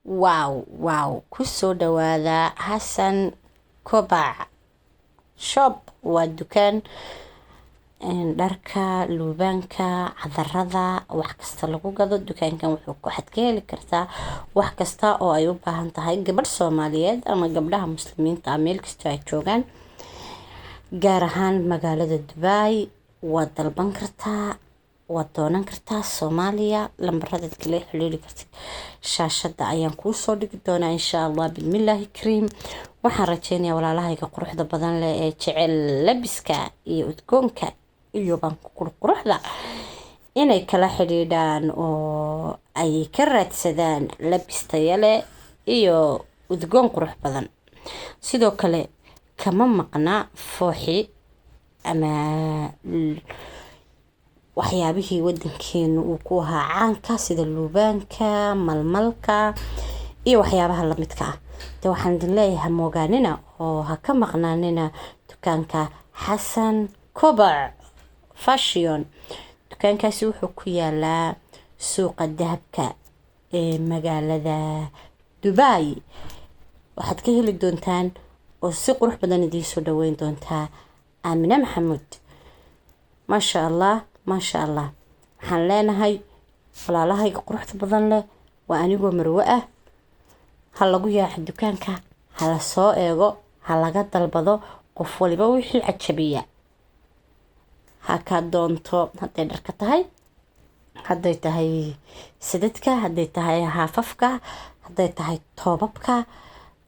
Wow, wow! Kusoo dhawaada Xasan Kobac Shop. Waa dukaan dharka, luubaanka, cadarada, wax kasta lagu gado. Dukaankan wuxuu waxaad ka heli kartaa wax kasta oo ay u baahan tahay gabadh Soomaaliyeed ama gabdhaha Muslimiinta ah meel kastoo ay joogaan, gaar ahaan magaalada Dubai. Waad dalban kartaa, waad doonan kartaa Soomaaliya. Lambaradaad kala xiriiri kartid shaashada ayaan kuu soo dhigi doonaa, insha Allah, bismillaahi kariim. Waxaan rajeynayaa walaalahayga quruxda badan leh ee jecel labiska iyo udgoonka iyo quruxda inay kala xidhiidhaan oo ay ka raadsadaan labis tayo leh iyo udgoon qurux badan. Sidoo kale kama maqna fooxi ama waxyaabihii wadankeenu uu ku ahaa caanka, sida luubaanka, malmalka iyo waxyaabaha lamidka ah. De waxaan idin leeyahay, moogaanina oo ha ka maqnaanina dukaanka Xasan Kobac Fashion. Dukaankaasi wuxuu ku yaalaa Suuqa Dahabka ee magaalada Dubai. Waxaad ka heli doontaan oo si qurux badan idiin soo dhaweyn doontaa Aamine Maxamuud. Maasha Allah, maasha Allah. Waxaan leenahay walaalahayga quruxda badan leh, waa anigoo Marwo ah, ha lagu yaaco dukaanka, ha la soo eego, ha laga dalbado. Qof waliba wixii cajabiya ha ka doonto, hadday dharka tahay, hadday tahay sadadka, hadday tahay haafafka, hadday tahay toobabka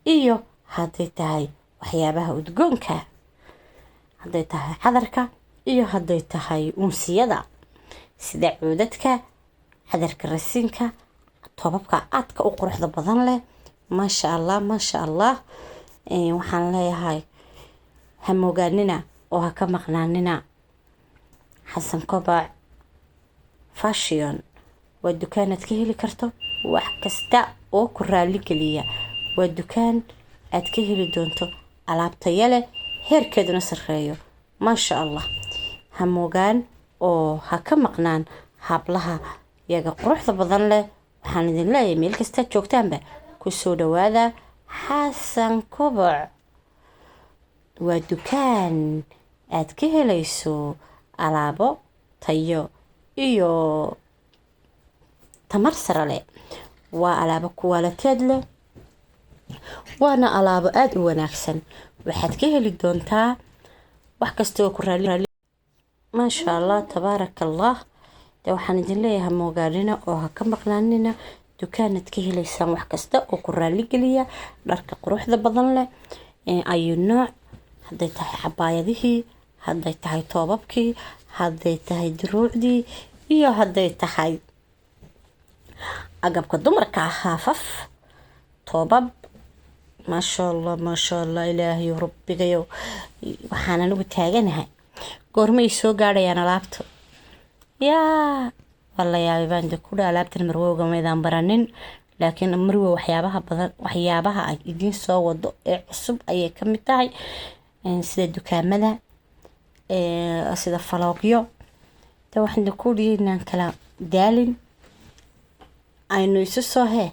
iyo hadday tahay waxyaabaha udgoonka, hadday tahay cadarka iyo hadday tahay unsiyada sida cuudadka, cadarka rasiinka, toobabka aadka u quruxda badan leh. Maasha Allah, maasha Allah. Waxaan leeyahay, ha moogaanina oo ha ka maqnaanina Xasan Kobac Fashion. Waa dukaan aad ka heli karto wax kasta oo ku raali geliya. Waa dukaan aad ka heli doonto alaab tayo leh, heerkeeduna sarreeyo. Maasha Allah. Ha moogaan oo ha ka maqnaan hablaha yaga quruxda badan leh. Waxaan idin leeyahay, meel kastaad joogtaanba, kusoo dhawaada Xasan Kobac. Waa dukaan aad ka helayso alaabo tayo iyo tamar sare leh. Waa alaabo quality leh, waana alaabo aada u wanaagsan. Waxaad ka heli doontaa wax kasta oo ku raali. Maasha Allah, tabaaraka Allah. De waxaan idin leeyahay, moogaanina oo ha ka maqnaanina dukaanaad ka helaysaan wax kasta oo ku raaligeliya, dharka quruxda badan leh ayu nooc, hadday tahay cabaayadihii, hadday tahay toobabkii, hadday tahay duruucdii iyo hadday tahay agabka dumarka, haafaf, toobab. Maasha Allah, maasha Allah. Ilaahayo, rabbigayo, waxaan anigu taaganahay goorma ay soo gaadhayaan alaabta. Yaa, waa la yaabay baan de kudha. Alaabtan Marwowga maydaan baranin, laakiin Marwow waxyaabaha badan, waxyaabaha ay idiin soo wado ee cusub ayay ka mid tahay, sida dukaamada, sida vlogyo. De waxaan de ku inaan kala daalin, aynu isu soo hee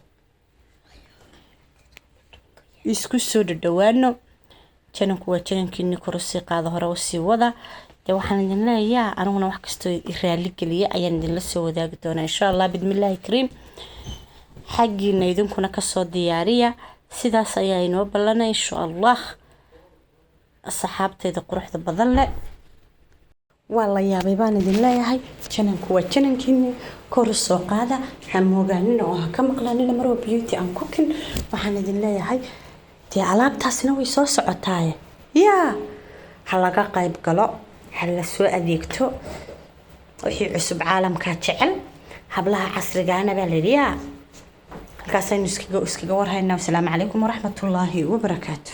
isku soo dhadhawaano. Channelku waa channelkiini, kor usii qaada, hore usii wada. Dee waxaan idin leeyahaa, aniguna wax kastoo i raali geliya ayaan idinla soo wadaagi doonaa, insha Allah, bismillaahi kariim. Xaggiina idinkuna kasoo diyaariya. Sidaas ayaa inoo ballanay, insha Allah, asxaabteyda quruxda badan leh. Waa la yaabay baan idin leeyahay. Channelku waa channelkiini, kor u soo qaada, ha moogaanina oo ha ka maqlaanina Marwa Beauty and Cooking. Waxaan idin leeyahay, dee alaabtaasina way soo socotaaye, yaa ha laga qayb galo, ha la soo adeegto. Wixii cusub caalamkaa jecel, hablaha casrigaana baa layidhi. Yaa, halkaasaynu iskaga warhaynaa. Wasalaamu calaykum waraxmatullaahi wabarakaatu.